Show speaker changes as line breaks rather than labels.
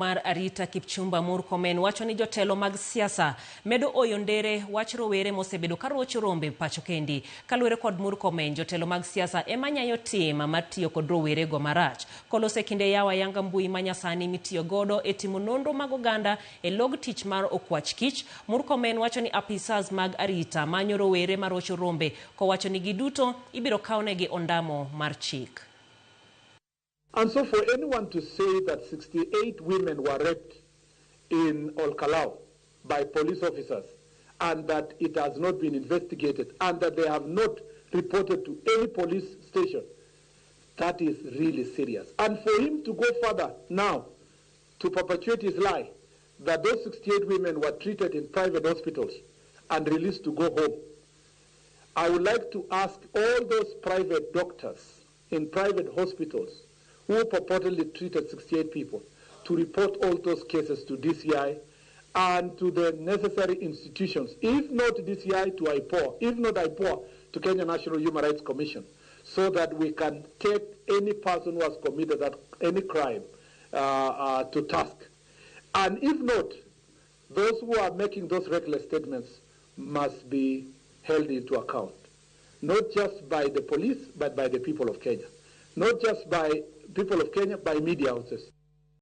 Mar arita Kipchumba Murkomen wacho ni jotelo mag siasa medo oyo ndere wach rowere mosebedo ka rocho rombe pacho kendi. Kaluwore kod Murkomen, jotelo mag siasa ema nyayo tim mar tiyo kod rowerego marach. Kolose kinde yawo ayanga mbui manyasani mitiyo godo e timo nonro mag oganda e log tich mar okwach kich, Murkomen wacho ni apisas mag arita manyo rowere marocho rombe kowacho ni giduto ibiro kawnegi ondamo mar chik.
And so for anyone to say that 68 women were raped in Olkalou by police officers and that it has not been investigated and that they have not reported to any police station, that is really serious. And for him to go further now to perpetuate his lie that those 68 women were treated in private hospitals and released to go home, I would like to ask all those private doctors in private hospitals who purportedly treated 68 people to report all those cases to DCI and to the necessary institutions, if not DCI, to IPOA, if not IPOA, to Kenya National Human Rights Commission, so that we can take any person who has committed any crime to task. And if not, those who are making those reckless statements must be held into account, not just by the police, but by the people of Kenya. Not just by people of Kenya, by media houses.